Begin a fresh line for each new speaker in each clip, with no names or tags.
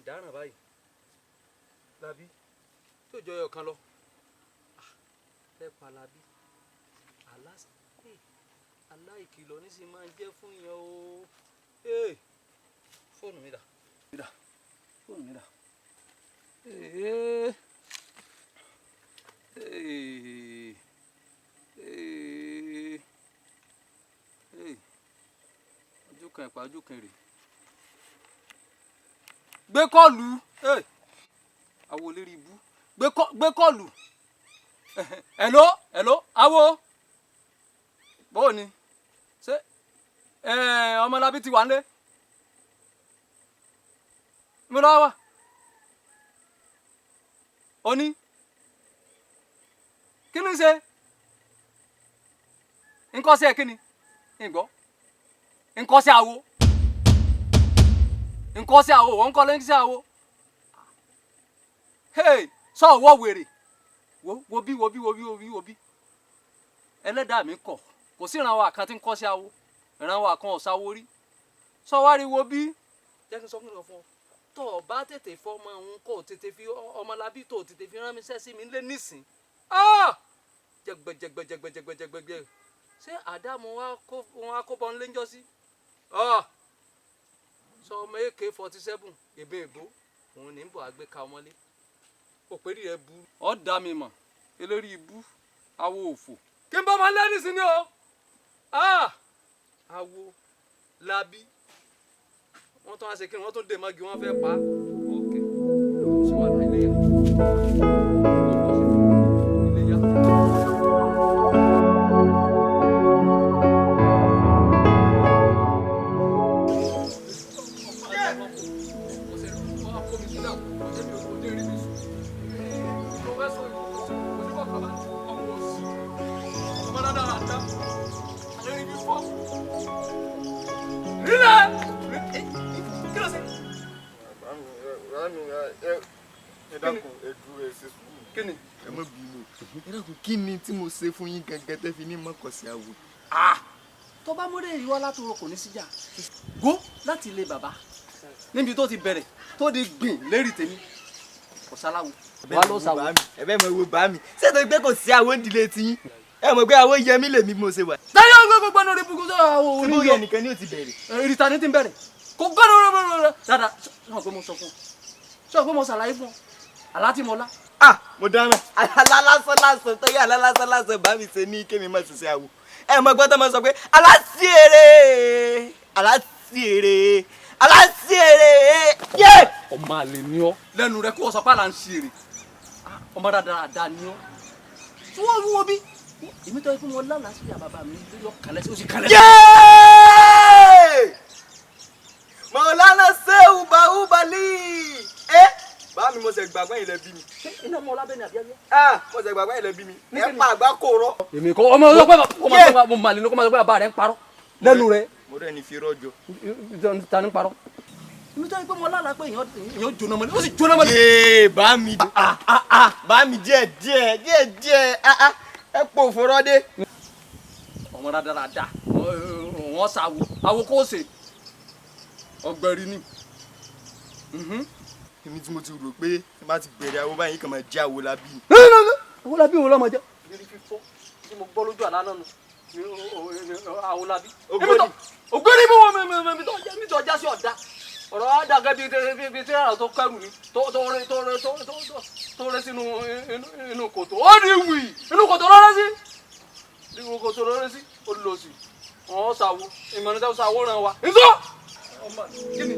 Dáràn báyìí Lábí tí ò jọ ẹyọ kan lọ. Fẹ́ pa Lábí, aláìkìlọ̀ nísìnyí máa ń jẹ́ fún yẹn o. Fóònù mi dà, fóònù mi dà. Ee, ee, ee, ee, ojú kan ìpa, ojú kan èrè. Gbé call. Awo lérí ibú, gbé call. Hello, hello, awo, bóò ni? Ṣé Ọmọlábí ti wà nílé mo lọ́wọ́ wà? Oní kí ni ṣe nǹkan ṣe? Kí ni ngbọ́? Nǹkan ṣe àwo, nǹkan ṣe àwo, wọ́n ń kọ́ lẹ́yìn ṣe àwo. Hey, sọ wọ́ wèrè. Wo, wo bí, wo bí, wo bí, wo bí, wo bí. Ẹlẹ́dàá mi kọ̀, kò sí ìran wa kan tí ń kọ́ sí awo, ìran wa kan ò sáwó rí. Sọ wá rí, wo bí, jẹ́ kí n sọ fún ọ tó o bá tètè fọmọ òun kó o tètè fi Ọmọlábí tó o tètè fi rán mi sẹ́ sí mi lé nísìn. Jẹgbẹ jẹgbẹ jẹgbẹ jẹgbẹ jẹgbẹ jẹ. Ṣé àdámù wa kó wọn kó bọ́ nílé ńjọ́ sí sọ ọmọ AK-47 ìbọn ìbò òun ní bọ̀ àgbéka ọmọlé òpèrí rẹ bu ọ́ dá mi mọ̀, elórí ibú, awo òfò. Kí n bá ọmọ lẹ́nu sí ni o. Awo Lábí, wọ́n tún wá ṣe kí ni? Wọ́n tún dè mọ́gi, wọ́n fẹ́ pa á. Ok, kò sí wàhálà, iléyà, iléyà. Rílẹ̀ kí ló ṣe?
Bàámi, ẹ dákun, ẹ dúró, ẹ ṣe sùúrù.
Kí ni?
Ẹ má bínú. Ẹ dákun, kí ni tí mo ṣe fún yín gangan tẹ́ fi ní mọ́kànsí àwò?
Tó bá múlẹ̀ ìwọ látòrò, kò ní síjà gbó láti ilé bàbá níbi tó ti bẹ̀rẹ̀ tó di gbìn lérí tèmi, kò sáláwo wà ló sáwó.
Ẹ bẹ́ẹ̀ mọ̀ wo bàámi. Ṣé tó gbé kò sí àwo ìdílé tiyín? Ẹ mọ̀ pé àwo yẹmí lèmi bí mo ṣe wà.
Táyọ̀ gbogbo gbọ́nà orí burúkú sọ àwọn
Ṣé bóyá
oníyọ
ẹnìkan ni ó ti bẹ̀rẹ̀?
Ìrìtà ní ti ń bẹ̀rẹ̀ kò gbọ́dọ̀ rẹ̀ dáadáa. Sọ pé mo sọ fún ọ, sọ pé mo ṣàlàyé fún ọ àlá tí mo lá.
Ah, mo dáná. Alá lásán lásán tó yẹ, alá lásán lásán bá mi ṣe ní kémi má ṣiṣẹ́ àwò. Ẹ mọ̀ gbọ́dọ̀ máa sọ pé aláṣìírè, aláṣìírè, aláṣìírè. Yé!
Ọmọ àlè ni ọ lẹ́nu rẹ kó o sọ pé àlà ń ṣe èrè. Ọmọ dáadáa ni ọ tí wọ́n wúwo bí èmi tó yẹ kó mo lálàá sí ìyá bàbá mi lórí ọkàlẹ́ sí oṣù kàlẹ́.
Yé! Maulana Sehu Bahubali. Ẹ bá mi, mo ṣe gbàgbọ́ ilẹ̀ bí mi.
Ṣé iná mọ ọlábẹ́ ni àbí ayé?
Ah, mo ṣe gbàgbọ́ ilẹ̀ bí mi. Ẹ pa àgbá kò rọ.
Èmi kọ́ ọmọ ọlọ́pàá ọmọ ọlọ́pàá mo màlẹ́ ní kó máa sọ pé bàbá rẹ̀ ń parọ́ lẹ́nu rẹ̀.
Mo rẹ̀ ní fi rọ́jò.
Ta ni ń parọ́? Èmi tó yẹ pé mo lálàá pé èèyàn jóná mọ́lẹ̀, ó sì jóná mọ́lẹ̀.
Yéé, bá mi, ah ah ah, bá mi, díẹ̀ díẹ̀ díẹ̀ díẹ̀, ah ah, ẹ pò fọ̀rọ̀ dé.
Ọmọ rádaràda, wọ́n ṣàwò àwò kò ṣe ọgbẹ̀rì ni.
Èmi tí mo ti rò pé tí bá ti bẹ̀rẹ̀ àwo báyìí kàn máa jẹ́ àwo lábí.
Owó labí òun lọ́mọ jẹ́. Ìrírí fífọ́ tí mo gbọ́ lójú àlá náà nù àwọn labí.
Ògbóni.
Ògbóni bí wọ́n mi tó já sí ọ̀dà ọ̀rọ̀ àdàgẹ́ bíi bíi tíráà tó kẹrù ni tó rẹ sínú inú kòtò, ó ní wì inú kòtò lọ́rẹ́ sí, inú kòtò lọ́rẹ́ sí. Ó lọ sí wọ́n ṣàwò ìmọ̀nìtẹ́ ṣàwò ràn wá. Nsọ́ ọmọ kí ni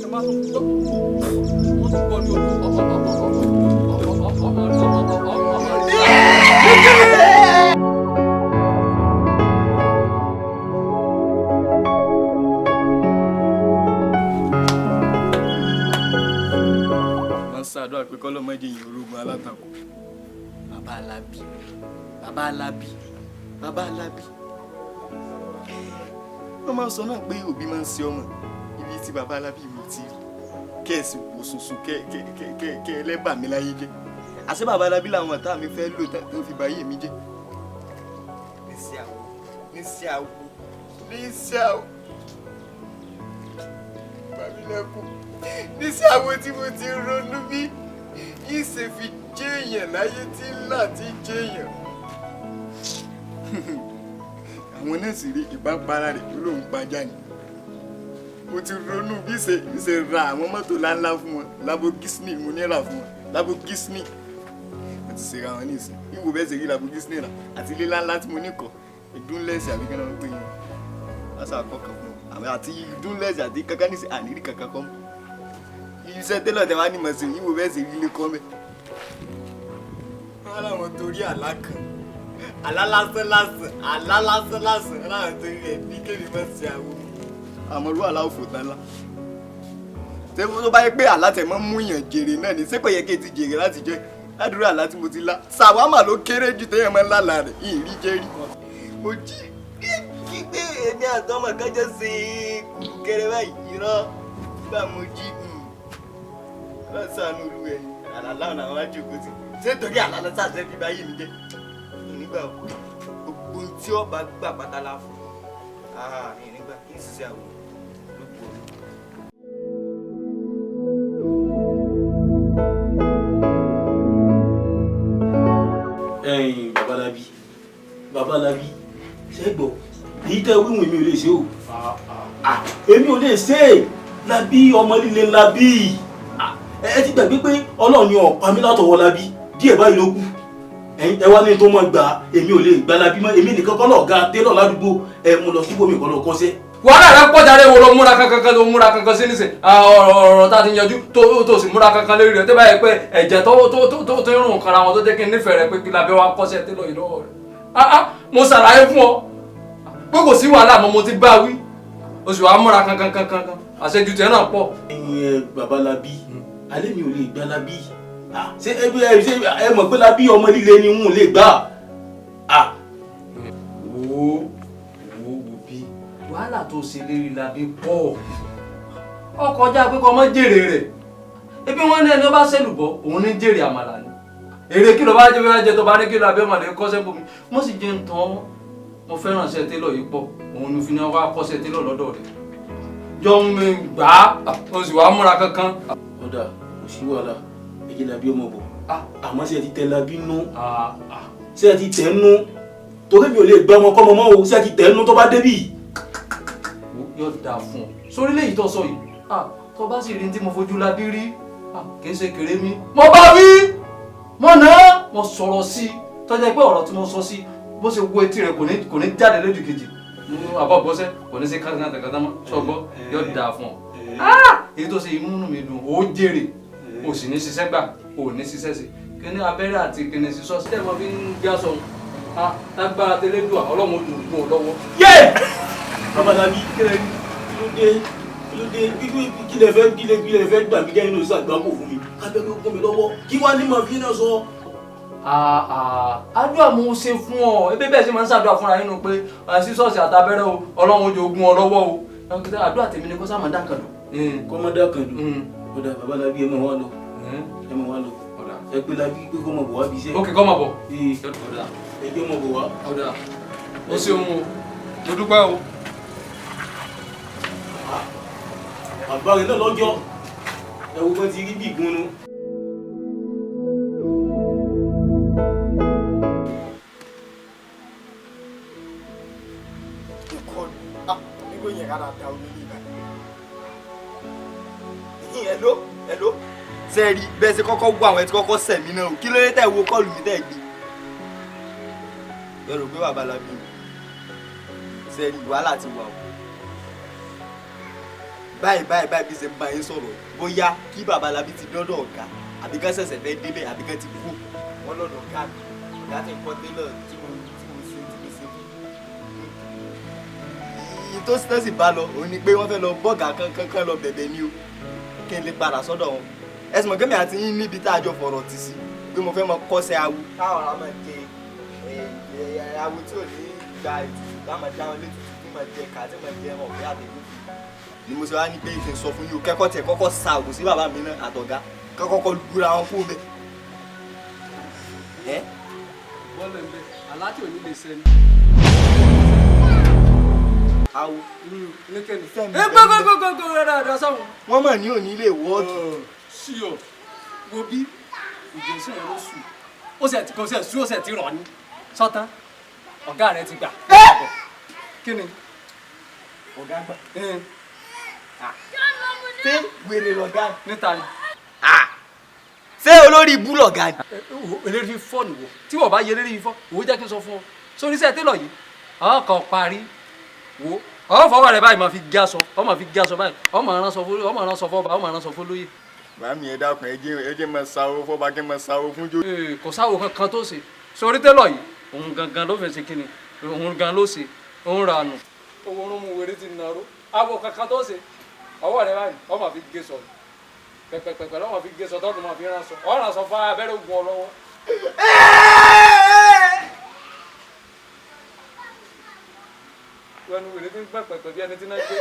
ẹ máa tó gbọ́, wọ́n tún gbọ́ ní ojú ọmọ ọmọ ọmọ ọmọ ọmọ rẹ.
Wọ́n ṣàdúrà pé kọ́lọ́mọdé yìí orogún alátakò. Bàbá Alábí, bàbá Alábí, bàbá Alábí. Wọ́n máa ń sọ náà pé òbí máa ń ṣe ọmọ ibi tí bàbá Alábí mi ti rí kẹ́ẹ̀sì wò sùnsùn kẹ́ kẹ́ kẹ́ kẹ́ kẹ́ ẹlẹ́bàá mi láyé jẹ́. Àṣé bàbá Alábí làwọn ọ̀tá mi fẹ́ lò tó fi báyé mi jẹ́. Níṣẹ́ àwọ̀, níṣẹ́ àwọ̀, níṣẹ́ àwọ̀, bàmí lẹ́kùn. Níṣẹ́ àwọn tí mo ti ronú bí ìṣe fi jẹ́yàn láyé tí ńlá ti jẹ́yàn. Àwọn náà sì rí ìbá para rẹ̀ tó lóun pajá ni. Mo ti ronú bí ṣe ṣe ra àwọn mọ́tò ńláńlá fún wọn, Lamborghini mo ní rà fún wọn, Lamborghini. Mo ti ṣe ra wọn nísìn. Ìwò bẹ́ẹ̀ ṣe rí Lamborghini rà àti ilé ńláńlá tí mo ní kọ́, ìdúnlẹ̀sì àbí kí wọ́n pè yín. Wọ́n ṣàkọ́kọ̀ fún wọn. Àti ìdúnlẹ̀sì àti kankan nísìn ànírí kankan kọ́ mọ́. Iṣẹ́ tẹ́lọ̀ tẹ́ wá ní mọ̀ sí ìwò bẹ́ẹ̀ sì rí ilé kọ́ mẹ́. Wọ́n láwọn torí àlá kan, àlá lásán lásán, àlá lásán lásán, láwọn torí rẹ̀ ní kébì mọ̀ sí àwọn. Àmọ́ irú àlá òfò tán lá. Ṣé tó bá yẹ pé àlá tẹ̀ mọ́ mú yàn jèrè náà ni, ṣé kò yẹ kí n ti jèrè láti jẹ́? Ládùúrà àlá tí mo ti lá. Ṣàwámà ló kéré jù téèyàn máa ń lálàá rẹ̀, ìrí jẹ́ rí. Mo jí kí pé èmi àtọmọ kan jọ ṣe kùrùkẹrẹ báyìí, irọ́ nígbà mo jí lọ́sàn-án olúwẹ̀ ni àlàlá ọ̀nà àwọn ajókòó sí. Ṣé torí àlàlá sàṣẹ fi báyìí mi jẹ́? Ìnígbà o, gbogbo ohun tí ọba gbà pátá la fún. Ìnígbà kí n ṣiṣẹ́ àwọn olùkọ́.
Ẹ̀yin Babalábí, Babalábí, ṣé gbọ́? Èyí tẹ́ wíwùn mi ò lè ṣe o. Èmi ò lè ṣe é. Lábí ọmọ líle lábí. Ẹ ti gbàgbé pé Ọlọ́run ni ọ̀pá mi látọwọ́ Lábí díẹ̀ báyìí ló kù. Ẹ wá ní tó mọ̀ gbà èmi ò lè gbà Lábí mọ́, èmi nìkan kọ́ lọ̀gá télọ̀ ládùúgbò ẹ mú lọ síbòmí kọ́ lọ kọ́ṣẹ́.
Wàhálà rẹ pọ̀ jáde wo ló múra kankan tó múra kankan sí nísìn ọ̀rọ̀ tá a ti yanjú tó sì múra kankan lórí rẹ̀ tó bá yẹ pé ẹ̀jẹ̀ tó tó ń rùn kanra wọn tó jẹ́ kí n nífẹ̀ẹ́ rẹ pé kí Lábẹ́ wa kọ́ṣẹ́ télọ̀ yìí lọ́wọ́ rẹ̀. Mo ṣàlàyé fún ọ pé kò sí wàhálà mọ́, mo ti bá wí o sì wàá múra kankan kankan àṣejù tiẹ̀ náà pọ̀.
Ẹ̀yin Babalábí, alẹ́ mi ò lè gbà Lábí. Ṣé ẹ mọ̀ pé Lábí ọmọ líle ni n ò lè gbà.
Wo wo wo bí wàhálà tó ṣe lérí Lábí pọ̀ ọkọjá pé kọ́ mọ́ jèrè rẹ̀. Ebi wọn ní ẹni ó bá ṣèlùbọ́ òun ní jèrè àmàlà ni. Èrè kí ló bá jẹ bá jẹ tó bá ní kí Lábí ọmọdé kọ́ṣẹ́ bomi mo sì jẹ́ ń tán. Mo fẹ́ràn iṣẹ́ télọ̀ yìí pọ̀, òun ní fi ní wá kọ́ṣẹ́ télọ̀ lọ́dọ̀ rẹ̀ jọ ń mi gbà á o sì wá múra kankan.
Ọ̀dà kò sí wàhálà, ẹ jẹ́ Lábí ọmọ bọ̀. Àmọ́ ṣé ẹ ti tẹ Lábí nú? Ṣé ẹ ti tẹ̀ nú? Torí mi ò lè gbọ́ ọmọ kọ́mọ mọ́ o, ṣé ẹ ti tẹ̀ nú tó bá débì?
Yóò dáa fún ọ sórí léyìí tó sọ yìí, tó bá sì rí ní tí mo fojú Lábí rí kì í ṣe kéré mi. Mo bá wí mo nà á, mo sọ̀rọ̀ sí i tó jẹ́ pé ọ̀rọ̀ tí mo sọ sí bó ṣe wo etí rẹ̀ kò ní jáde lójú kejì àbọ̀ bọ́sẹ̀ kò ní sí kàtàkàtà mọ́ sọgbọ́. Yóò dáa fún ọ. Èyí tó ṣe imúnú mi dùn, ó jèrè, o sì ní ṣiṣẹ́ gbà, o ní ṣiṣẹ́ sí kíní abẹ́rẹ́ àti kíní sísọ sílẹ̀ mọ́ fi ń gbé aṣọ lágbára tẹlẹ́dùà Ọlọ́run ojú ogun lọ́wọ́.
Yé! Babalábí kí ló dé kí ló dé kí lẹ fẹ́ kí lẹ fẹ́ gbà mí kẹ́yìn ló ṣàgbákò fún mi kábẹ́rẹ́ ó gún mi lọ́wọ́ kí wá ní màá fi náà sọ.
Àdúrà mo ṣe fún ọ, ebi bẹ́ẹ̀ ṣe máa ń ṣàdúrà fúnra nínú pé sísọ́ọ̀sì àtàbẹ́rẹ́ o Ọlọ́run ojú ogun ọ lọ́wọ́ o. Àdúrà tèmi ni kó sáà máa dákàdù.
Kó má dákàdù. Ọ̀dà Babalábí ẹ máa wá lọ, ẹ máa wá lọ. Ẹ pé Lábí pé kó máa bọ̀ wá bí iṣẹ́.
Ok, kó máa bọ̀.
Ẹ jẹ́ máa bọ̀ wá.
Ọ̀dà ó ṣeun o, mo dúpẹ́ o.
Bàbá rẹ̀ náà lọ́jọ́ ẹ wo bọ́n ti rí bí ìgúnnu.
Hello, hello. Sẹ́ẹ̀rì bẹ́ẹ̀ ṣe kọ́kọ́ wọ àwọn ẹ̀ tí kọ́kọ́ sẹ̀mí náà o, kí ló dé tẹ̀ wo kọ́ọ̀lù mi tẹ̀ gbé? Ẹ rò pé Babalábí o. Sẹ́ẹ̀rì wàhálà ti wà o. Báyìí báyìí báyìí bí ṣe ń bá yín sọ̀rọ̀ bóyá kí Babalábí ti dọ́dọ̀ ọ̀gá àbí kán ṣẹ̀ṣẹ̀ fẹ́ débẹ̀ àbí kán ti kú. Wọ́n lọ́dọ̀ ọ̀gá mi, ọ̀gá ti kọ́ télọ̀ tí mo ṣe fún. Ìyí tó sì bá lọ òun ni pé wọ́n fẹ́ lọ bọ́ọ̀gà kankan lọ bẹ̀bẹ̀ ni o, kí n lè padà sọ́dọ̀ wọn. Ẹ̀sùn mọ̀gẹ́mì àti yín níbi tá a jọ fọ̀rọ̀ tì sí pé mo fẹ́ mọ kọ́ṣẹ́ awo. Táwọn ará máa jẹ awo tí ò ní gba ètùtù tá máa dá wọn létùtù tí máa jẹ ká tí máa jẹ ọ̀fẹ́ àtẹ̀gùn. Ni mo ṣe wá ní pé kí n sọ fún yín o, kẹ́kọ̀ọ́ tiẹ̀ kọ́kọ́ sa ògùn sí bàbá mi náà àtọ̀gá kọ́kọ́ lura wọn kú bẹ́ẹ̀.
Bọ́ọ̀lù ẹ̀ ń bẹ, àlá tí ò ní lè ṣẹ ni.
Awo. sáwó.
Ẹ gbogbogbogbogbò rẹ̀ rẹ̀ sọ́hun.
Wọ́n mọ̀ ní òní lè wọ́ọ̀kì.
Sí ọ, wo bí ìjẹsìn rẹ ló sùn. Ó sì ti kò sí ẹ̀sùn ó sì ti rọ̀ ni. Sọ́tán, ọ̀gá rẹ ti gbà. Kí ni?
Ọ̀gá gbà. Ṣé wèrè lọ̀gá?
Níta ni.
Ṣé olórí ibú lọ̀gá ni?
Eléré fífọ́ nìwọ. Tí wọ́n bá yẹ eléré fífọ́, òwò jẹ́ kí n sọ fún ọ. Sórí iṣẹ́ télọ̀ yìí, ọkọ̀ parí. Wo ọ fọwọ́ rẹ báyìí máa fi gé aṣọ, ọ máa fi gé aṣọ báyìí, ọ máa ránṣọ fún ọ máa ránṣọ fọba, ọ máa ránṣọ fún lóye.
Bàámi ẹ dákun ẹ jẹ́ máa sáwó fọ́ba kí n máa sáwó fún jó.
Ee, kò sáwo kankan tó ṣe. Sórí télọ̀ yìí, òun gangan ló fẹ́ ṣe kíni, òun gan ló ṣe, òun rà nù. Owó orun mu wèrè ti nàró, awo kankan tó ṣe, ọwọ́ rẹ báyìí, ọ máa fi gé sọ. Pẹ̀pẹ̀pẹ̀pẹ̀ lọ́ máa fi gé sọ, tọ́dún máa fi ránṣọ, ọ ránṣọ fún abẹ́rẹ́ ogun ọ lọ́wọ́. Wẹnu wèrè ti ń gbẹ pẹ̀pẹ̀ bí ẹni tí náà gbé.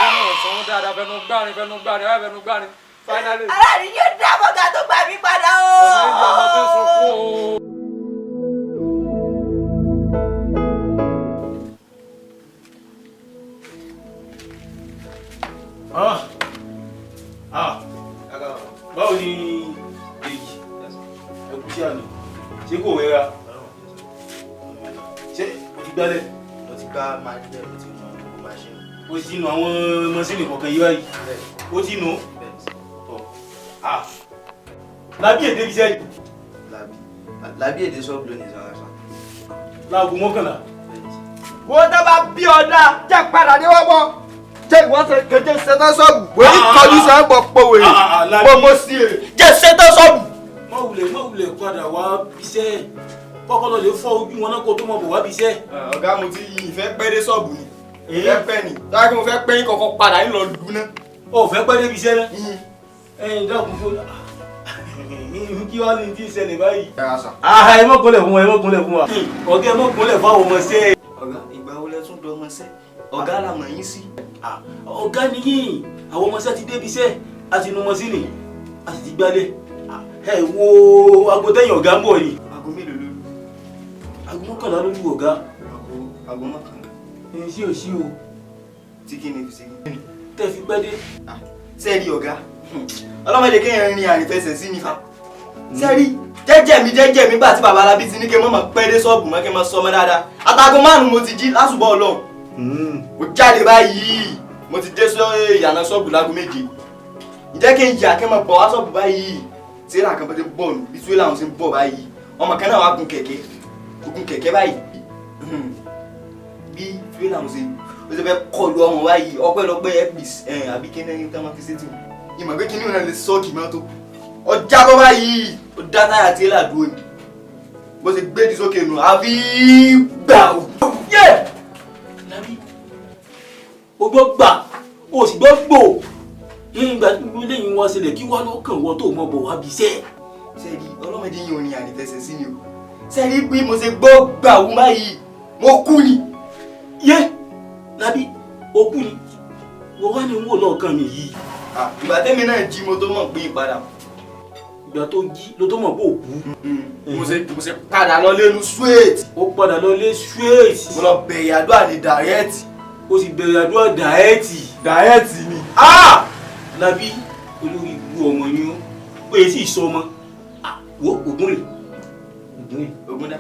Fẹnu ọ̀sán dáadáa, fẹnu gbárin, fẹnu gbárin, wá fẹnu gbárin. Finally.
Aláàrí yóò dá bọ́gà tó gbà mí padà o.
Ọ̀sán ìgbà ọmọ tó ń sunkún o.
Ah ah, báwo ni èyí ẹ kú sí àná? Ṣé kò wẹ́ra? Ṣé o ti gbálẹ̀?
Mo ti gbá máa jẹ́, mo ti mọ gbogbo máṣíìnì.
O ti nu àwọn mọ́sìnì kọ̀ọ̀kan yìí báyìí? O ti nu tọ̀. Ah, Lábí èdè bíi sẹ́yìn.
Lábí Lábí èdè ṣọ́ọ̀bù lónìí sọ́ra sá.
Láago 11.
Wọ́n dábàá bí ọ̀dà jẹ́ padà ní wọ́n bọ̀. Jẹ́ ìwọ́n ṣe kéde ṣetán sọ́ọ̀bù. Wòye kọjú sẹ́ ń bọ̀ pọ̀ wèrè. Pọ̀ mo sí èrè. Jẹ́ ṣetán sọ́ọ̀bù.
Má wulẹ̀ padà wá bíṣẹ́, kọ́kọ́ lọ lè fọ́ ojú wọn náà kó tó mọ̀ bọ̀ wá bíṣẹ́.
Ọ̀gá, mo ti yí ìfẹ́ pẹ́ dé sọ́ọ̀bù ni. Ìfẹ́ pẹ́ ni. Táyà kí mo fẹ́ pẹ́ yín kọ̀ọ̀kan padà yín lọ lù ú ná.
O ò fẹ́ pẹ́ débi iṣẹ́ náà. Ẹ̀yin dákun fún kí wàá ní tí ń ṣẹlẹ̀ báyìí. Ẹ mọ̀ kúnlẹ̀ fún wa, ẹ mọ̀ kúnlẹ̀ fún wa. Ọ̀gá, ẹ mọ̀ kúnlẹ̀ fáwọn ọmọ ṣẹ́.
Ọ̀gá, ìgbà wo lẹ tún dọmọ sẹ́? Ọ̀gá la mọ̀ yín sí.
Ọ̀gá ni yín, àwọn ọmọ ṣẹ́ ti débi iṣẹ́, a ti nu wọn sí ni, a sì ti gbálẹ̀. Ẹ wo aago tẹ́yìn ọ̀gá ń bọ̀ yìí.
Aago mélòó ló lù?
Aago 11 ló lù, ọ̀gá.
Aago 11.
Ẹ sí ò sí o.
Tí kí ni fi ṣe kí ni?
Tẹ́ fi pẹ́ dé.
Sẹ́ẹ̀rì ọ̀gá, ọlọ́mọdé kéèyàn rin àrífẹsẹ̀ sí ní fa. Sẹ́ẹ̀rì jẹ́jẹ́ mi jẹ́jẹ́ mi gbà tí bàbá Alábí ti ní kí n mọ̀ pẹ́ dé ṣọ́ọ̀bù mọ́, kí n mọ̀ sọmọ dáadáa. Àtàgọ́ 5 mo ti jí lásùbọ̀ ọlọ́run. Mo jáde báyìí, mo ti dé ìyànà ṣọ́ọ̀bù láago 7. Ǹjẹ́ kí n yà kí n mọ̀ bọ̀ wá ṣọ́ọ̀bù báyìí? Tíra kan bá ti bọ̀ nù bí tíwélà wọn ti ń bọ̀ báyìí. Ọmọ kan náà wá gun kẹ̀kẹ́, gun kẹ̀kẹ́ báyìí. Bí tíwélà wọn ṣe ó ṣe fẹ́ kọlu ọmọ báyìí, ọpẹ́lọpẹ́ ẹ́pìs àbí kí ní tán máa fi sétí wọn. Ìmọ̀ pé kí ní òun lè sọ́ọ̀kì mọ́tò. Ọjà bọ́ báyìí, ó dá táyà tíwélà dúró ni. Bó ṣe gbé di sókè nù, àfi gbà ó.
Yé! Lábí, o gbọ́ gbà, o sì gbọ́ gbò. Nígbà tí gbogbo eléyìí wá ṣẹlẹ̀, kí wá lọ́kàn wọ tó mọ̀ bọ̀ wá bí iṣẹ́?
Sẹ́ẹ̀rí ọlọ́mọdé yìí ò ní àrífẹsẹ̀ sí ni o. Sẹ́ẹ̀rí bí mo ṣe gbọ́ gbà wú báyìí, mo kú ni.
Yé! Lábí, o kú ni. Wọ́n wá ní wò lọ́ọ̀kan mi yìí.
Ìgbà tẹ́mi náà jí mo tó mọ̀ pé ìpadà.
Ìgbà tó jí ló tó mọ̀ pé òkú.
Mo ṣe padà lọ lẹ́nu straight.
Ó padà lọ lé straight.
Mo lọ bẹ̀rẹ̀ àdúrà ní direct.
Ó sì bẹ̀rẹ̀ àdúrà direct.
Direct ni.
Lábí, olórí ibú ọmọ ni ó. Ó yẹ sí ìsọ ọmọ. Wo ògùn rè. Ògùn rè.
Ògùn dá.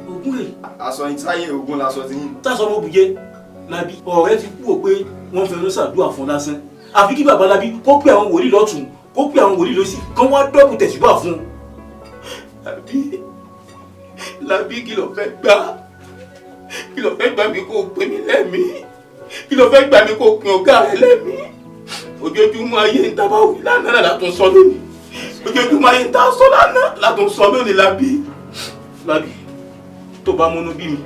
Ògùn rè.
Aṣọ ìsáyé ògùn laṣọ ti yín.
Tásọ ọmọ bùjẹ. Lábí, ọ̀rẹ́ ti kú ò pé wọ́n fẹnu ṣàdúrà fún lásán. Àfi kí bàbá Lábí kó pè àwọn wòlíì lọ́tùn, kó pè àwọn wòlíì lọ́sì, kán wá dọ́bù tẹ̀síwá fún un. Lábí, Lábí, kí ló fẹ́ gbà? Kí ló fẹ́ gbà mí kó o pè mí lẹ́mìí? Kí ló fẹ́ gbà mí kó o pè ọ̀gá rẹ lẹ́mìí? Ojoojúmọ́ ayé ń tábà wí lánàá náà látún sọ lónìí. Ojoojúmọ́ ayé ń tá sọ lánàá látún sọ lónìí. Lábí, Lábí, tó bá múnú bí mi,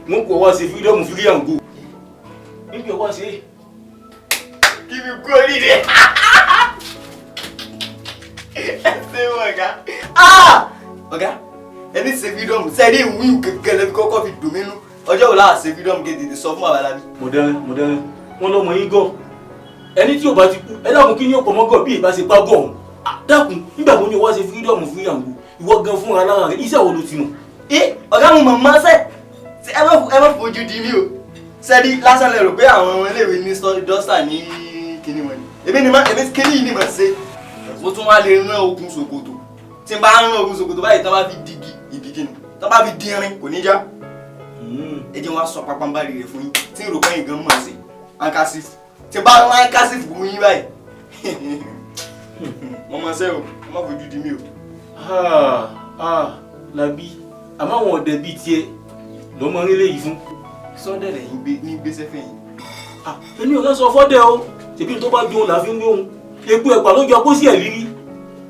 wọn kò wá ṣe freedom free and go. Níbi ọwọ́ ṣe.
Kí mi kú oríire. Ẹ ṣe wọ ọ̀gá. Ọ̀gá, ẹni ṣe freedom sẹ́ẹ̀rí ìwúyùn gẹ́gẹ́ lẹ́bi kọ́kọ́ fi dùn mí nú. Ọjọ́ wo láà ṣe freedom gé tètè sọ fún bàbá Lábí?
Mo dẹ́rẹ́, mo dẹ́rẹ́, wọ́n lọ́mọ yín gọ̀. Ẹni tí ò bá ti kú, ẹ dákun, kí ni ó pọ̀ mọ́ gọ̀ bí ìbá ṣe pa gọ̀ ọ̀hún? Dákun, nígbà wo ni o wá ṣe freedom free and go? Ìwọ gan fúnra lára rẹ, iṣẹ́ wo ló ti mọ̀?
Ẹ ọ̀gá, mo mọ̀ mọ́ sẹ́, ẹ má fojú di mí o. Sẹ́rí lásán lẹ rò pé àwọn ọmọ iléèwé ní dọ́sà ní kinní wọn ni. Èmi ni má èmi kinní yìí ni mà ṣe. Mo tún wá lè rán okùn ṣòkòtò. Tí n bá rán okùn ṣòkòtò báyìí tán bá fi digi ìdí kíni. Tán bá fi dín kò ní já. Ẹ jẹ́ wọn á sọ pápánbárì rẹ̀ fún yín tí n rò pé nǹkan mọ̀ sí. Ankasif. Tí n bá rán ankasif fún yín báyìí. Mo mọ̀ ṣẹ́ o, mo má fojú di mí o.
Lábí, àmọ́ àwọn ọ̀dẹ̀ bíi tiẹ̀ lọ́mọ rí léyìí fún.
Sọ́dẹ̀ lẹ́yìn gbé ní gbéṣẹ́ fẹ̀yìn.
Èmi ò fẹ́ sọ fọ́dẹ̀ o, tèmi tó bá jóun làá fi ń gbóhùn. Epo ẹ̀pà ló jọ kó sí ẹ̀ lírí.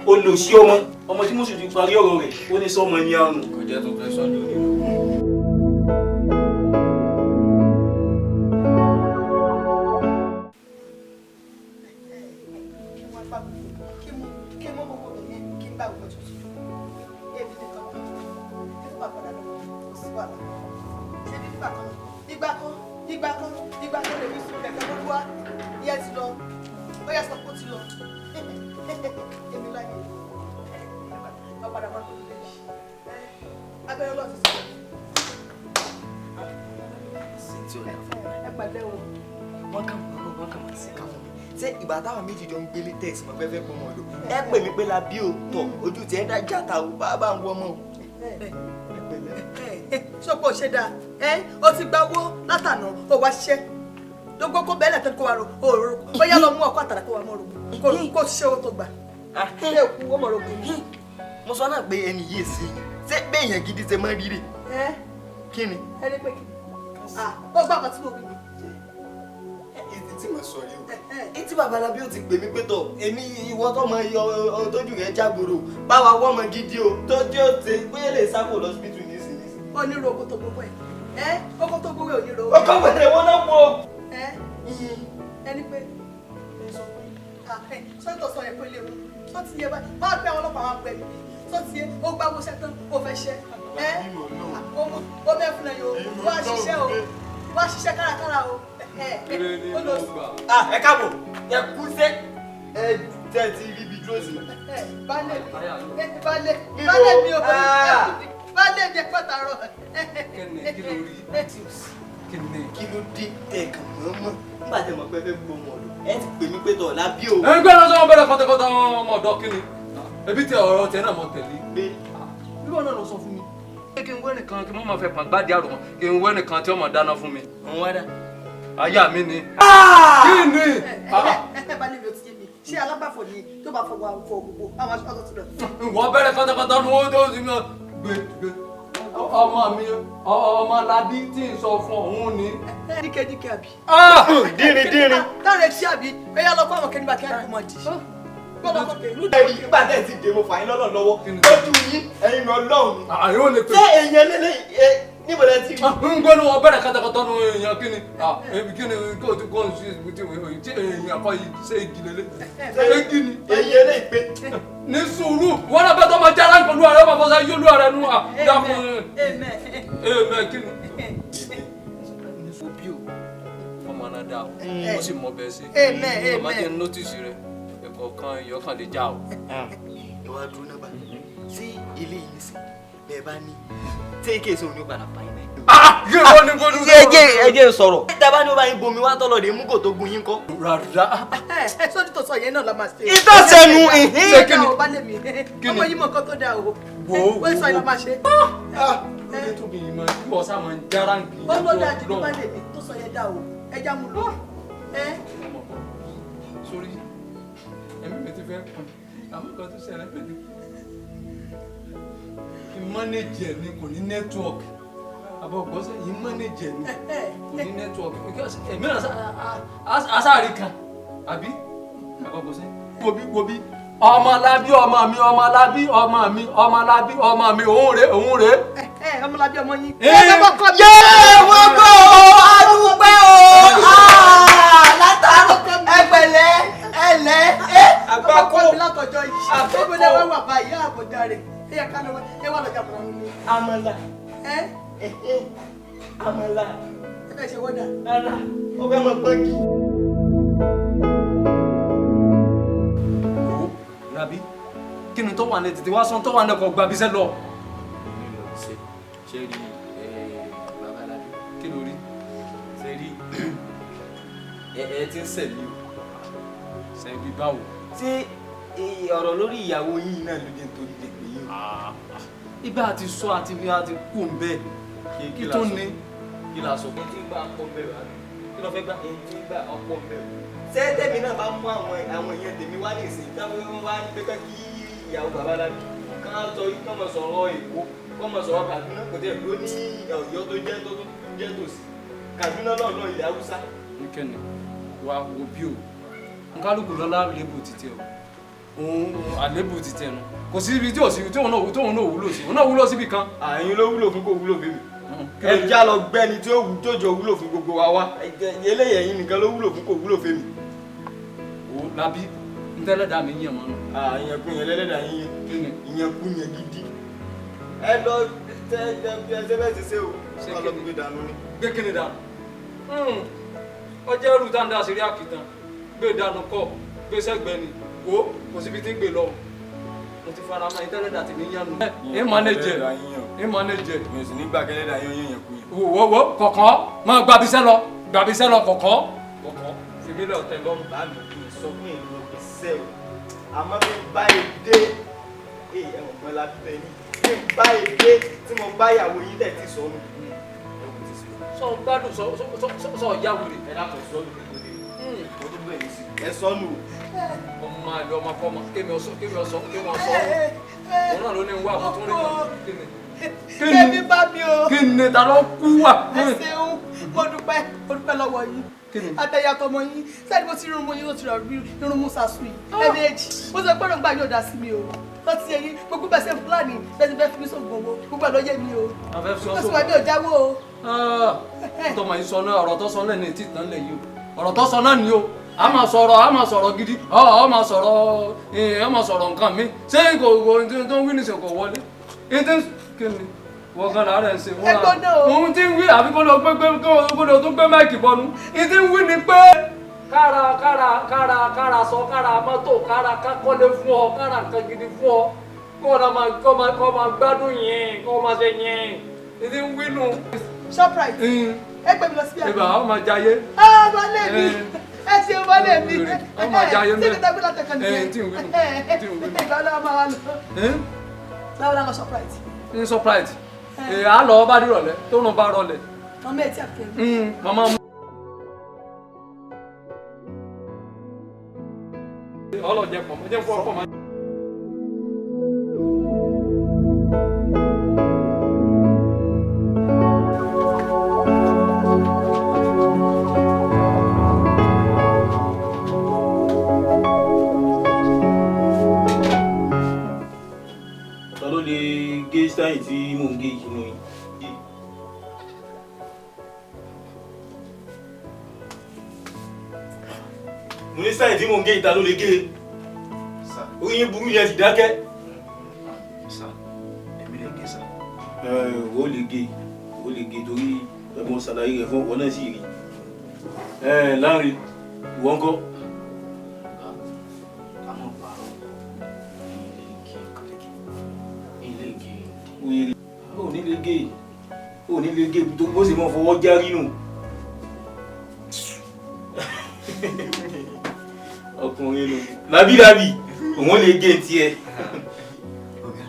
Ó lò sí ọmọ. Ọmọ tí Mùsùlùmí ti parí ọ̀rọ̀ rẹ̀, ó ní sọ́mọ ní àrùn.
Kò jẹ́ tó fẹ́ sọ́jú ni.
Ṣé ìgbà táwọn méjì jọ ń gbélé tẹ̀sí mọ́ fẹ́fẹ́ pọ̀ mọ́ ọ̀dọ̀ ẹ pè mí pé la bí o tọ̀ ojú tiẹ̀ dá játa o bá bá ń wọ ọmọ o.
Ṣọ́pọ̀ ṣe dáa ẹ o ti gba owó látànà o wá ṣiṣẹ́ gbogbo kó bẹ́ẹ̀lẹ̀ tó ń kó wa ro òòrò bóyá lọ mú ọkọ àtàrà kó wa mọ́ ro kó ṣiṣẹ́ owó tó gbà ṣé òkú ó mọ̀ ro kù.
Mo sọ náà pé ẹni yìí sí i ṣé béèyàn gidi ṣe mọ́ rírì kí ni.
Ẹni pé kí ó gbà kan tí mo wí ni.
Tí mo sọ yìí o etí babalábí ó ti pè mí pé tọ èmi ìwọ tọmọ tójú rẹ jágboro báwa wọmọ gidi o tójú ó ti bóyá lè sáko lọsibítù nísìnyí.
Ó ní ro oko tó gbogbo ẹ ẹ oko tó gbogbo ẹ ò ní ro.
Ọkọ wẹrẹ wọn náà wọ.
Ẹni pé sọ́tọ̀ sọ yẹn pé léwu sọ ti yẹ báyìí máa pẹ́ àwọn ọlọ́pàá máa pẹ́ níbi sọ ti yẹ ó gbá wo ṣẹ́ tán ó fẹ́ ṣẹ́ ẹ ó bẹ́ẹ̀ fún ẹ yìí o wá ṣiṣẹ́ o wá ṣiṣẹ́ kárakára o.
Ẹ káàbọ̀ ẹ kú sẹ́ ẹ tẹ́ ti rí ibi dúró sí.
Baálé mi baálé mi ò baálé mi ẹ pàtàrọ̀.
Kí ló rí?
Kí ló dé tẹ kàn mọ́ mọ́ nígbà tẹ mọ̀ pé fẹ́ gbọ́ ọmọ ọ̀dọ̀ ẹ ti pè mí pé tọ̀ lábí o.
Ẹ ń gbé lọ́sọ̀ bẹ̀rẹ̀ kọ́tẹ́kọ́tẹ́ ọmọ ọ̀dọ́ kí ni? Ebi tẹ ọ̀rọ̀ tẹ náà mọ̀ tẹ̀lé.
Pé
bí wọn náà lọ sọ fún mi. Kí n wẹ́ nìkan kí n má fẹ́ pàǹ gbádìí àrùn wọn kí n wẹ́ nìkan tí ó máa dáná fún mi.
Òun wá dà.
Aya mi ni. Kí ni?
Ẹ bá lè mi ò ti yé mi. Ṣé alábàfọ̀ ni tó bá fọwọ́ fọ gbogbo àwọn aṣọ tó ti lọ?
Ìwọ bẹ̀rẹ̀ kọ́tẹ́kọ́tẹ́ ni wọ́n tó ti mọ̀ gbé gbé. Ọmọ mi ọmọ Lábí tí ń sọ fún òun ni.
Díkẹ́ díkẹ́ àbí.
Dírin dírin.
Táwọn etí àbí ẹ̀yà lọ fún àwọn kẹ́nìbà kí á kó mọ̀ dì.
Ẹ̀rí nígbà tẹ́ ẹ ti dè mo fà yín lọ́nà lọ́wọ́ lójú yín ẹ̀yin lọ lọ́hùn ni.
Àyè ò lè pè.
Ṣé èèyàn lélẹ̀ níbo lẹ ti rí?
Ń gbọ́dọ̀ wọn bẹ̀rẹ̀ kọ́tẹ́kọ́tẹ́ nu èèyàn kí ni kí ni kí o ti kọ́ ṣe èèyàn kọ́ yìí ṣé igi lélẹ̀ ṣé igi ni.
Èèyàn lè pé.
Ní sùúrù wọn náà bẹ́ẹ̀ tó máa jára pẹ̀lú ààrẹ máa fọṣọ yóò lú ààrẹ nu à dákun. Èèmẹ̀ kí ni. Òbí o ọmọ náà dá o ó sì mọ bẹ́ẹ̀ sí àmọ́ jẹ́ nọ́tìsì rẹ ẹ̀kọ́ kan ìyọ́kàn lè já o.
Ẹ wá dúró náà bá sí ilé yìí nísìnyí bẹ́ẹ̀ bá ní tí èké sóhun ní padà fà yín náà.
Yóò ní kó dúró.
Ẹ jẹ́ sọ̀rọ̀. Tẹ́ bá ní ó bá yín bomi wá tọ́lọ̀ dé mú kò tó gun yín kọ́.
Rárá.
Sọ́ni tó sọ yẹn náà la máa ṣe.
Ìtọ́sẹ̀nu ìhín.
Ṣé kí ni?
Ọba lè mi. Ọmọ yìí mọ̀ nǹkan tó dáa o.
Wò ó
Ó sọ yẹn la máa ṣe.
Lóde tóbi yìí máa kí ọ̀sán máa ń jára ń kí.
Ó ló dáa jù ní bá lè mi tó sọ yẹn dáa o. Ẹ já mu lò.
Sórí ẹ̀mí mi ti fẹ́ pọn àmọ́ kan tó ṣẹlẹ̀ pẹ̀lú kí mánéjì ẹ̀ ni kò ní nẹ́tíwọ̀kì àbọ̀ gbọ́sẹ̀ yìí mánéjì ẹ̀ ni kò ní nẹ́tíwọ̀kì ẹ̀mí náà asáàrí kan àbí àbọ̀ gbọ́sẹ̀ wobi wobi ọmọ Lábí ọmọ mi ọmọ Lábí ọmọ mi ọmọ Lábí ọmọ mi òun rè òun rè.
Ọmọ Lábí ọmọ yín.
Yé wọ́n gbọ́ o adúpẹ́ o látàárọ̀ ẹ pẹ̀lẹ́ ẹ lẹ́ ẹ
àgbákò mi látọjọ́ yìí àgbákò lè wá wà báyìí àbọ̀dá rẹ̀ ẹ yẹ ká lọ ẹ wà lọ́jà mọ̀nà nílé.
Àmàlà àmàlà
ẹ fẹ́ ṣe wọ́dà.
Rárá ó fẹ́ mọ pọ́nkì.
Rabi kí ni tó wà ní tètè wá sọ tó wà ní ọkọ̀ gbàbíṣẹ́ lọ.
Ṣé rí babalábí
Kí ló rí?
Ṣé rí
Ẹ ti ń sẹ̀ mí o.
Sẹ́bi báwo?
Ṣé ọ̀rọ̀ lórí ìyàwó yín náà ló dé nítorí lè pè yín o?
Ibà àti sọ àti fi àti kú ń bẹ́ẹ̀. Kí tó ní? Kí la sọ?
Ẹ ti ń gbà ọkọ ń bẹ̀rù àbí?
Kí ló fẹ́ gbà?
Ẹ ti ń gbà ọkọ ń bẹ̀rù. Ṣé tèmi náà bá mú àwọn èèyàn tèmi wá ní ìsìn táwọn wọn wá ní pé kí ìyàwó bàbá Lábí kán sọ kán mọ̀ sọ̀rọ̀ Èkó kán mọ̀ sọ̀rọ̀ Kàdúná kò tẹ̀ ló ní Ọ̀yọ́ tó jẹ́ tó jẹ́ tòsí Kàdúná lọ́nà ilẹ̀ Haúsá.
Nkẹ́ni wa wo bí o nkálukú lọ́la àlébù títẹ̀ o òun àlébù títẹ̀ nu kò sí ibi tí ò sí tí òun náà wúlò sí òun náà wúlò síbi kan.
Àyín ló wúlò fún kò wúlò fún mi. Ẹ já lọ gbẹ́ni tí ó wù tó jọ wúlò fún gbogbo wa wá eléyìí ẹ̀yin nìkan ló wúlò fún kò wúlò fún mi.
O Lábí ntẹ́lẹ̀dá mi yàn mọ́nu.
Ìyẹn kú yẹn lẹ́lẹ́dà yín yẹn ìyẹn kú yẹn gidi. Ẹ lọ tẹ ẹ ẹ bẹ́ẹ̀ ti ṣe o ṣé kí ni gbé dànù ni.
Gbé kí ni dànù? Ọjọ́ ẹrù tá ń dá sírí àkìtàn gbé dànù kọ gbé sẹ́gbẹ́ ni wo kò síbi tí ń gbé lọ mo ti fara mọ́ ìtẹ́lẹ̀dà tèmi yàn nù. Ẹ mánéjẹ ẹ mánéjẹ.
Mi ò sì ní gbà kẹ́lẹ́dà yín yẹn kú yẹn.
Wo wo kọ̀ọ̀kan máa gbàbísẹ́ lọ gbàbísẹ́ lọ kọ̀ọ̀kan kọ̀ọ̀kan fìmí lọ tẹ̀ lọ́rùn.
Bá mi kì í sọ fún èmi lọ fi sẹ́ o àmọ́ bí n bá yẹ dé ẹ̀wọ̀n kan la bí bẹ́ẹ̀ ni bí n bá yẹ dé tí mo bá ìyàwó yín tẹ̀ tí sọnù.
Sọ gbádùn sọ sọ ya wèrè.
Ẹ dákun sọnù kí n tó dé mo tó bẹ̀rẹ̀ sí ẹ sọnù.
Ọmọ àlè ọmọ kọ́mọ kémi ọsọ kémi ọsọ kémi ọsọ òun náà ló ní wá àkótó rí kan kí ni.
Kébí bá mi o.
Kí ni ta ló kú wà.
Ẹ ṣeun mo dúpẹ́ mo dúpẹ́ lọ́wọ́ yín àtẹ̀yàtọ̀ ọmọ yín sẹ́ni mo ti rún mo yín ó ti rọ̀ irun musa sùn yìí ẹ̀ẹ́dẹ́jì mo sọ pé ọ̀rọ̀ yóò dá sí mi o lọ́tí eyín gbogbo bẹ́ẹ̀ ṣe fúlàní bẹ́ẹ̀ ṣe fẹ́ fi mí sóògùn owó gbogbo ẹ̀ ló yé mi o mo sì wà ní òjáwó o.
Tọmọ yìí sọ náà ọ̀rọ̀ tó sọ náà ní etí ìtàn lẹ̀ yìí o ọ̀rọ̀ tó sọ náà ni o a máa sọ̀rọ̀ gidi ọ máa sọ̀rọ̀ ọ máa sọ̀rọ̀ nǹkan mi ṣé kò tó ń wí ní sèkò wọlé kí ni wọ́n kan láàárẹ̀ ń ṣe wọ́n náà òun ti ń wí àbí kó lọ gbé kó lọ tó gbé máìkì bọnu ìdí ń wí ni pé kára kára kára kára sọ kára mọ́tò kára kákọ́lé fún ọ kára nǹkan gidi fún ọ kó ọ máa kó máa gbádùn yẹn kó máa ṣe yẹn ìdí ń wí nù.
Shoprite ẹ gbé mi lọ síbi àná.
Ibà ọ máa jayé.
Ẹ wọlé mi ẹ ṣe wọlé mi
ọ máa jayé
mẹ ṣé kí n dágbé látẹ̀kọ́ nìyẹn
tí ń wí nù tí ń wí nù.
Ìgbà ọlọ́wọ́ máa wá lọ. Báwo la lọ Shoprite?
Ní Shoprite à lọ bá dìrọ̀lẹ́ tó rùn bá rọlẹ̀.
Màmá ẹ̀ tí a fẹ́ mi.
Màmá mú. Ọlọ́jẹ pọ̀ mọ́ jẹ́ fún ọkọ̀ máa.
Ta ló lè gé sáyìn tí mò ń gé yìí nù yín? Mo ní sáyìn tí mò ń gé ìta ló lè gé orí yín burú yẹn sì dákẹ́.
Sà, èmi lè gé sà.
Ẹ ò lè gé ò lè gé torí ẹ̀gbọ́n ṣàlàyé rẹ̀ fún ọ̀nà sì rí. Ẹ Láńre, ìwọ ńkọ́?
Àmọ́ pààrọ̀ ilé gé.
Wèrè ò ní lè gé ò ní lè gé tó bó ṣe mọ́ fọwọ́ járí nù. Ọkùnrin ló lábílábí òun lè gé tiẹ̀.
Ọ̀gá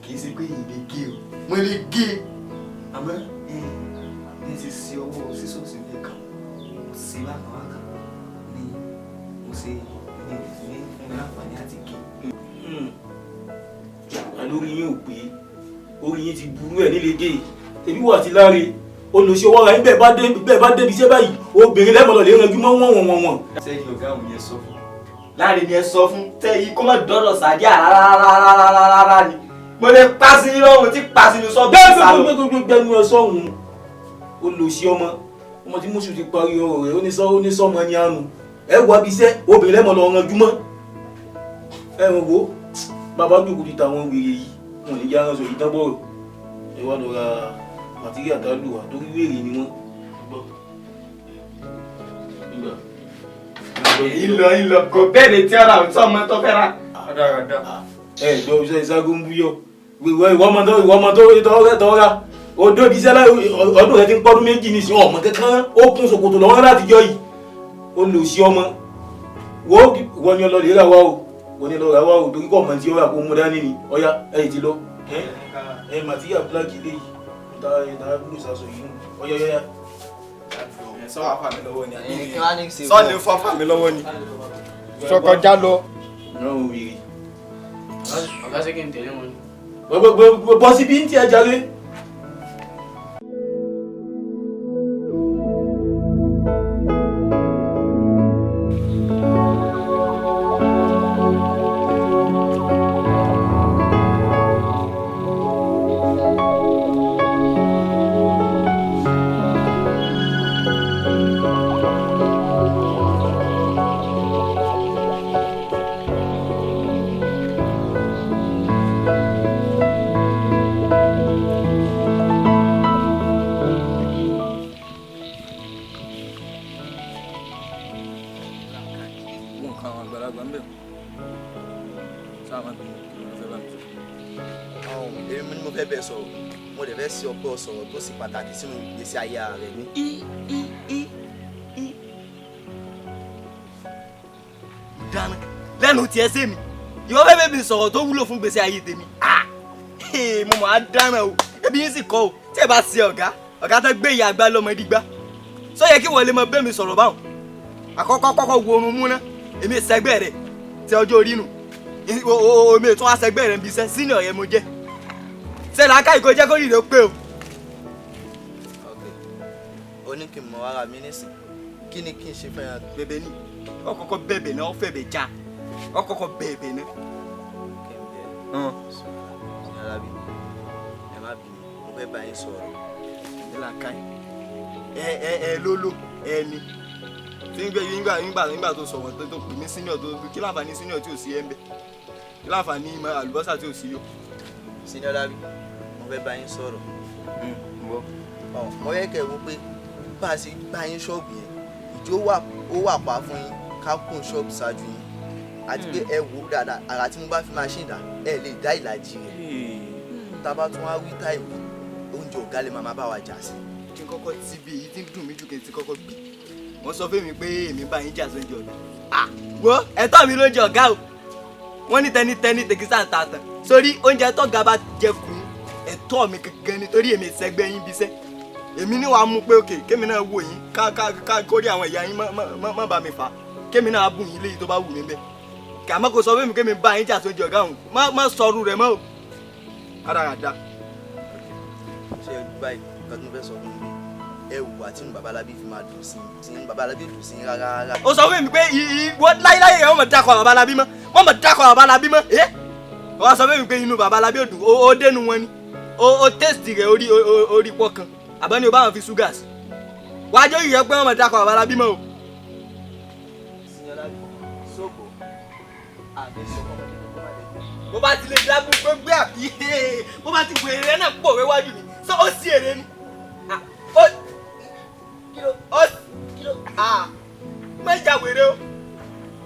kì í ṣe pé èyí lè gé o mo lè gé àmọ́ ní ti ṣe ọwọ́ sísọ̀sì lẹ́ẹ̀kan mo ṣe bákan bákan ni mo ṣe ní ní fún mi láǹfààní àti gé.
Àlórí yín ò pé orí yín ti burú ẹ̀ nílé gé tèmi wà ti láre olùṣe ọwọ́ ra yín bẹ́ẹ̀ bá débi iṣẹ́ báyìí obìnrin lẹ́mọ̀lọ́ lè ranjú mọ́ wọ̀n wọ̀n wọ̀n.
Sẹ́yìn ọ̀gá òun yẹn sọ fún láàrin ni ẹ sọ fún tẹ yìí kó má dọ́dọ̀ sàdíà rárá ni mo lè pa sí ní lọ́rùn tí pa sí ní sọ́ọ̀bù sálọ.
Gbẹ́gbẹ́gbẹ́nu ẹ sọ́hun olùṣe ọmọ ọmọ tí mùsùlùmí ti parí ọ̀rọ̀ rẹ̀ ó ní sọ́mọ ní àánú ẹ wà bí iṣẹ́ obìnrin lẹ́mọ̀lọ́ ranjú mọ́ ẹ wọ́n wo bàbá jòkó ti tàwọn wèrè yìí wọn ní yára sọ ìdánbọ̀rọ̀ ẹ wá lọ ra màtíríà tá a lò wá torí wèrè ni wọ́n gbọ́.
Ìlọ ìlọ kò bẹ́ẹ̀ ni tí ọ̀rọ̀ àwọn sọ́mọ tó fẹ́ ra.
Ẹ gbọ́ iṣẹ́ ìṣàgó ń búyọ̀ ìwọ ọmọ tó ìwọ ọmọ tó tọ́ ra odó ibi iṣẹ́ ọdún rẹ ti ń pọ́dún méjì nísìnyí ọmọ kankan ó kún ṣòkòtò lọ́wọ́ látijọ́ yìí Ó lò sí ọmọ. Wo wọ́n ní ọlọ́ọ̀lẹ́ rà wá o. Wọ́n ní ọlọ́ọ̀ rà wá o. Torí kọ́ ọmọ tí ó rà kó mú dání ni. Ọ̀ya ẹ̀ ti lọ. Ẹ màtíyà bíláàkì léyìí. Ìta búlù sàṣọ yìí. Ọ̀ya ọ̀ya.
Sọ wà fà mí lọ́wọ́ ni. Sọ ni fọ́ fà mí lọ́wọ́ ni. Sọkọjá lọ.
Ọ̀gá ṣé kí n tẹ̀lé wọn ni.
Bọ́ síbí ń tiẹ̀ jàre.
Èmi ni mo fẹ́ bẹ̀ sọ̀rọ̀, mo dẹ̀ fẹ́ sí ọpẹ́ sọ̀rọ̀ tó sì pàtàkì sínú ìgbésí ayé ara rẹ̀ ní.
Dáná lẹ́nu tiẹ̀ sí mi, ìwọ fẹ́ bẹ̀ mi sọ̀rọ̀ tó wúlò fún ìgbésí ayé tèmi. Mo mọ̀ á dáná o, ebi yín sì kọ́ o, tí ẹ bá ṣe ọ̀gá, ọ̀gá tó gbé ìyá àgbà lọ́mọdé gbá. Sọ yẹ kí wọ́n lè mọ bẹ́ mi sọ̀rọ̀ báwọn. Àkọ́kọ́ kọ́kọ́ wo orun mú ná, èmi sẹgbẹ́ rẹ̀ ti ọjọ́ orí nù. Omi ètò àṣẹgbẹ́ rẹ̀ ń bí iṣẹ́, senior yẹn mo jẹ́. Sẹ́ni aká ìkó jẹ́ kó rí rẹ̀ pé o.
Ok, o ní kí n mọ ara mi nísìn, kí ni kí n ṣe fún ẹ?
Bẹ̀bẹ̀ ni, ọ kọ́kọ́ bẹ̀bẹ̀ náà, ọ fẹ̀bẹ̀ já, ọ kọ́kọ́ bẹ̀bẹ̀ náà.
Kí n bẹ̀ ẹ́ Alábí, ẹ má bínú, mo fẹ́ bá yín sọ̀rọ̀.
Ẹ là ká ẹ ẹ ẹ lólò ẹ ni tí ń gbé nígbà nígbà nígbà tó sọ̀rọ̀ tó pè mí senior tó kí láǹfààní senior tí ò sí ẹ ń bẹ̀ kí láǹfààní àlùbọ́sà tí ò sí yọ.
Senior Lábí, mo fẹ́ bá yín sọ̀rọ̀. Mo yẹ kẹ́ ẹ wo pé bá a ṣe bá yín ṣọ́ọ̀bù yẹn, ìjó ó wà pa fún yín ká kún ṣọ́ọ̀bù ṣáájú yín. Àti pé ẹ wò ó dáadáa, àrà tí mo bá fi máṣíìnì dá, ẹ lè dá ìlàjì rẹ̀. Tá a bá tún wá wí táìwì, oúnjẹ ọ̀gá lè máa bá wa jà sí.
Kí n kọ́kọ́ ti bí èyí tí ń dùn mí jù kí n ti kọ́kọ́ gbé. Wọ́n sọ fún mi pé èmi bá yín jà sóúnjẹ ọ̀gá. Wo ẹ̀tọ́ mi ló ń jẹ ọ̀gá o. Wọ́n ní tẹnitẹni tèkísà ń ta tàn. Sórí oúnjẹ tọ́gá bá jẹ kù ẹ̀tọ́ mi gangan nítorí èmi ìsẹ́gbẹ́ yín bíṣẹ́. Èmi ní wàá mú pé òkè kémi náà wò yín ká ká ká kórí àwọn ìyá yín má bá mi fà á. Kémi náà bù yín léyìí tó bá wù mí bẹ́ẹ̀. Kàmọ́ kò sọ fún mi kémi bá yín jà sóúnjẹ ọ̀gá òun. Má sọrú rẹ̀ mọ́ o. Rádaràda.
Ṣé báyìí nǹkan tí mo fẹ́ sọ fún mi ẹ wù àti inú Babalábí fi máa dùn sí i inú Babalábí dùn sí i rárá rárá.
Ó sọ fún mi pé ìwọ láyéláyé yẹn wọ́n mọ̀ dákọ̀ Babalábí mọ́ wọ́n mọ̀ dákọ̀ Babalábí mọ́ ẹ́ wọ́n sọ fún mi pé inú Babalábí ò dùn ó dénú wọn ni ó tẹ́sítì rẹ̀ orí pọ̀ kan àbọ̀ ni o bá wọn fi ṣúgà sí wàá jẹ́ ìyẹn pé wọ́n mọ̀ dákọ̀ Babalábí mọ́ o. Bó bá ti lè dábò gbégbé àbí bó bá ti wèrè náà pò wéwájú mi sọ ó sì èrè ni ó kilo ó kilo ah mẹ́jà wèrè o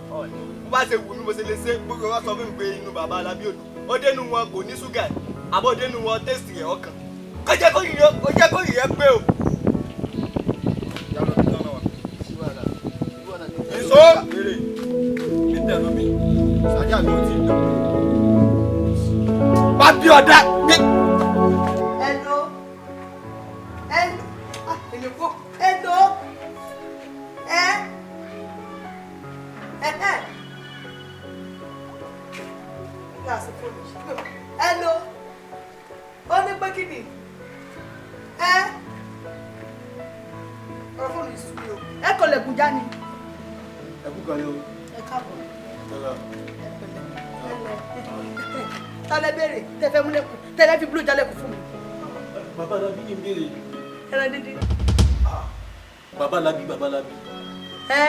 bó bá ṣe wù mí mo ṣe lè ṣe gbogbo wọn sọ fún mi pé inú Babalábí ò dùn ó dénú wọn kò ní ṣúgà àbọ̀ dénú wọn tẹ́sì rẹ̀ ọkàn kó jẹ́ kó yìí pé o. Èso èrè mi tẹ̀lé mi ṣáájà mi ò tí ì dùn. Bá bí ọ̀dà gbé.
Hello. Hello. Ah, èmi kò. Hello. Ẹ. Ẹ ẹ. Hello. Ó ní pé kí ni? Ẹ. Ọ̀rọ̀ fóònù yìí sú mi o. Ẹ kò lè gùn já ni.
Ẹ kú kalẹ̀ o.
Ẹ káàbọ̀. Ẹ pẹ̀lẹ́. Ẹ lẹ. Tálẹ́ béèrè tẹ fẹ́ múlẹ̀kùn tẹ́lẹ̀ fi búlù jálẹ̀kùn fún mi.
Babalábí ni béèrè.
Ẹran dídín.
Babalábí Babalábí.
Ẹ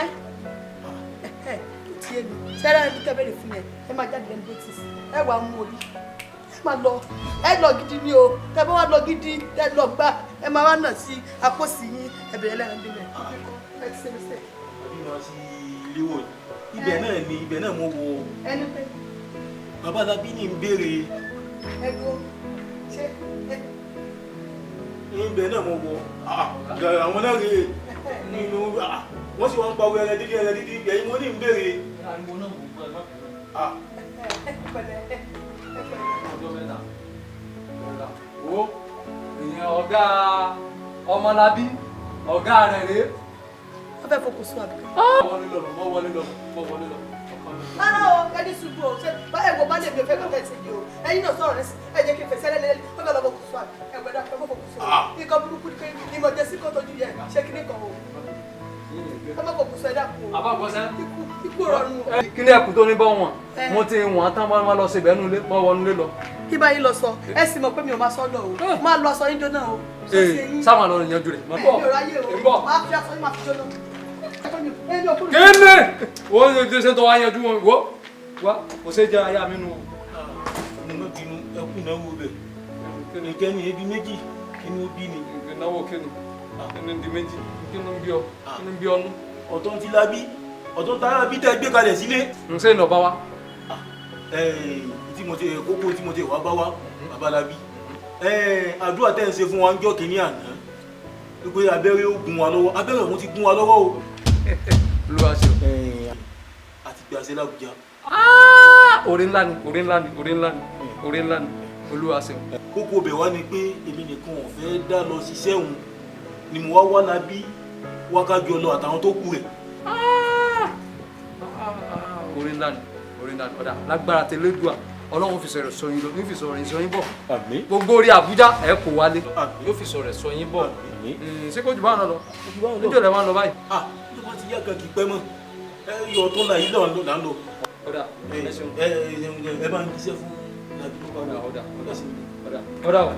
ẹ tí èmi sẹ́rẹ́ ẹni tẹ́ béèrè fún yẹn ẹ máa jáde lẹ́nu bẹ́tìs ẹ wàá mú orí ẹ máa lọ ẹ lọ gidi ni o tẹ bá wà lọ gidi tẹ lọ gbá ẹ máa wá nà sí àpòsí yín ẹ bẹ̀rẹ̀ lẹ́nu dídín ẹ ti ṣe mi sẹ́.
Àbí máa ṣe ilé wọ̀ ibẹ̀ náà ni ibẹ̀ náà mo wọ.
Ẹni pé.
Babalábí ni ń béèrè.
Ẹ gbọ́ ṣé ẹ.
Ibẹ̀ náà mo wọ àwọn náà rèé nínú. Wọ́n sì wọ́n ń pariwo ẹran dídí ẹran dídí ẹ̀yin mo ní ń béèrè.
Ariwo náà mò ń gbọ́ ẹ má bínú.
Pẹ̀lẹ́.
Ọjọ́ mẹ́ta. Wo ìyẹn ọ̀gá Ọmọlábí ọ̀gá rẹ̀ rèé.
Wọ́n fẹ́ fokùn sún àbíkẹ́.
Wọlé lọ, mọ́ wọlé lọ, mọ́ wọlé lọ.
Rárá o, ẹni ṣubú o, ṣe bá ẹ̀wọ̀ bá lè mi ò fẹ́ kọ́kẹ́ ṣe yìí o. Ẹ̀yin náà sọ̀rọ̀ nísìn, ẹ jẹ́ kí n fẹsẹ̀ lẹ́lẹ́lẹ́, wọ́n fẹ́ lọ fokùn sún àbí. Ẹ̀wẹ̀ dá fẹ́ fokùn sún. Nǹkan burúkú ni pé ìmọ̀jẹ̀ sí kò tójú yẹ, ṣé kíní kan o. Ẹ má fokùn sún ẹ dákun o.
Àbá gbọ́sẹ́.
Ikú rọrùn o.
Kí ni ẹ̀kú tó ní bọ́ wọn? Mo ti wọ̀n tán wọ́n lọ síbẹ̀ nulẹ̀, wọ́n wọnú lé lọ.
Kí báyìí lọ sọ, ẹ sì mọ̀ pé mi ò máa sọ lọ o. Máa lọ aṣọ yín jóná o.
Ee, sáwọn lọ yanjú rẹ̀.
Mi ò ráyè o. Máa fi aṣọ yín máa fi jóná.
Kíni? Wo ṣe ṣe tó wá yanjú wọn wo wá kò ṣe jẹ aya mi nu.
Mo má bínú ẹkú náwó bẹ̀. Nǹkan ní ebi méjì inú bí ni.
Náwó kíni? Kíni di méjì? Kíni ń bí ọ? Kíni ń bí ọ nú?
Ọ̀tọ̀ ti Lábí, ọ̀tọ̀ tara bí tẹ́ gbé kalẹ̀ sílé.
N ṣe ìnà bá wa.
Tí mo ti kókó tí mo ti wá bá wa, bàbá Lábí. Àdúrà tẹ́ ń ṣe fún wa ń jọ́ kínní àná. Wípé abẹ́rẹ́ ó gún wa lọ́wọ́, abẹ́rẹ́ òun ti gún wa lọ́wọ́ o.
Olúwa ṣe o.
Àti gbàṣẹ l'Àbújá.
Oore ńlá ni, oore ńlá ni, oore ńlá ni, oore ńlá ni, Olúwa ṣe o.
Kókó bẹ̀ wá ni pé èmi nìkan ò fẹ́ dá lọ ṣiṣẹ́ òun ni mo wá wá Lábí wákàjọ lọ àtàwọn tó kù rẹ̀.
Oore ńlá ni, oore ńlá ni, ọ̀dà lágbára tẹlẹ́dùà Ọlọ́run fi sọ̀rọ̀ sọ yín lọ, ní fi sọ̀rọ̀ sọ yín bọ̀. Gbogbo orí Àbújá ẹ̀ kò wálé, yóò fi sọ̀rọ̀ sọ yín bọ̀. Ṣé kò jù báwọn lọ? Níjọ́ lẹ wá ń lọ báyìí.
Tó bá ti yá kan kì í pẹ́ mọ́, ẹ yọ ọ̀tún là yìí là ń lọ.
Ọ̀dà ẹ ṣeun.
Ẹ bá ń jíṣẹ́ fún Lábí.
Ọ̀dà ọ̀dà ọ̀dà ọ̀dà ọ̀dà.